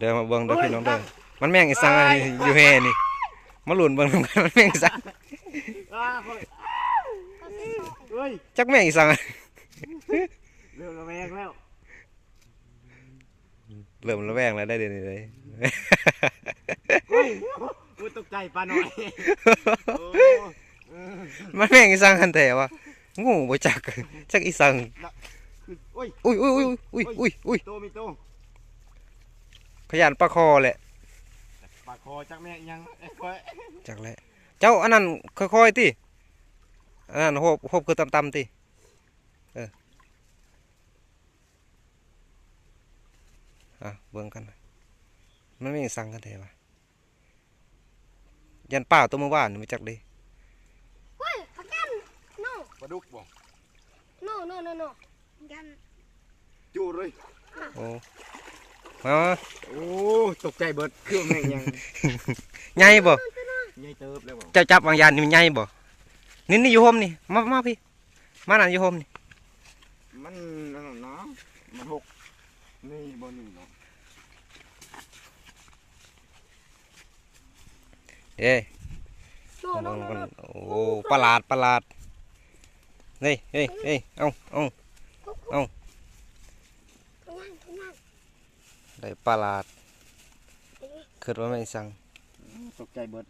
ເດີ ມາເບິ່ງເດີພີ່ນ້ອງເດີ ມັນແມ່ງອີ່ສັງອັນນີ້ ຢູ່ແຮ່ນີ້ ມາລຸ້ນເບິ່ງນຳກັນ ມັນແມ່ງອີ່ສັງ ອ່າ ເຮີ້ຍ ຈັກແມ່ງອີ່ສັງ ເລີ່ມລະແວງແລ້ວ ເລີ່ມລະແວງແລ້ວໄດ໋ ດຽວນີ້ໄດ໋ ໂອ້ຍ ໂອ້ຍ ຕົກໃຈປານ້ອຍ ໂອ້ຍ ມັນແມ່ງອີ່ສັງຫັ້ນແທ້ວະ ງູບໍ່ຈັກ ຈັກອີ່ສັງ ໂອ້ຍ ອຸ້ຍ ອຸ້ຍ ອຸ້ຍ ອຸ້ຍ ອຸ້ຍ ອຸ້ຍ ມີໂຕ ມີໂຕ ຂ້ອຍຢ້ານປາຄໍແຫຼະ ປາຄໍຈັກແມ່ນຫຍັງ ເອີ ຂ້ອຍ ຈັກແຫຼະ ເຈົ້າອັນນັ້ນຄ່ອຍໆຕິ ອັນນັ້ນໂຮບ ໂຮບຄືຕ່ຳໆຕິ ເອີ ອ່ະ ເບິ່ງກັນ ມັນແມ່ງອີ່ສັງກັນແທ້ວະ ຢ້ານປາໂຕມື້ວານນີ້ ບໍ່ຈັກເດ້ ໂອ້ຍ ປາກັນ ໂນ ປາດຸກບໍ່ ໂນ ໂນ ໂນ ໂນ ຢ້ານ ຈູເລີຍ ໂອ້ ມາ ມາ ໂອ້ ຕົກໃຈເບິດ ຄືວ່າແມ່ງຫຍັງ ໃຫຍ່ບໍ່ ໃຫຍ່ເຕີບແລ້ວບໍ່ ເຈົ້າຈັບຫວ່າງຢ້ານນີ້ມັນໃຫຍ່ບໍ່ ນີ້ ນີ້ຢູ່ຮົ່ມນີ້ ມາ ມາພີ້ ມານັ້ນຢູ່ຮົ່ມນີ້ ມັນອັນນັ້ນນະ ມັນຫົກ ນີ້ບໍ່ນີ້ເນາະ ເອີ ໂອ້ ປາຫຼາດ ປາຫຼາດ ເອີຍ ເອີຍ ເອີຍ ເອົາ ເອົາ ເອົາ ໄດ້ປາຫຼາດ ຄິດວ່າແມ່ນອີ່ສັງ ຕົກໃຈເບິດ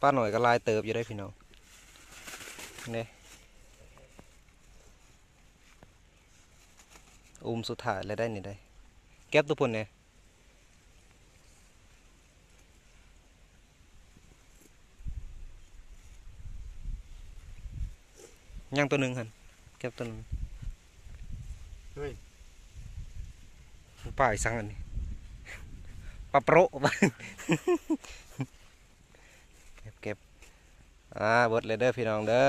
ປານ້ອຍກໍຫຼາຍເຕີບຢູ່ເດ້ພີ່ນ້ອງ ນີ້ ອຸ້ມສຸດທ້າຍແລ້ວໄດ໋ນີ້ໄດ໋ ເກັບຕົວພຸ້ນແດ່ ຍັງຕົວໜຶ່ງຫັ້ນ ເກັບຕົວໜຶ່ງ ເຮີ້ຍ ປາອີ່ສັງອັນນີ້ ປາໂປະ ເກັບ ເກັບ ອ່າ ເບິດແລ້ວເດີພີ່ນ້ອງເດີ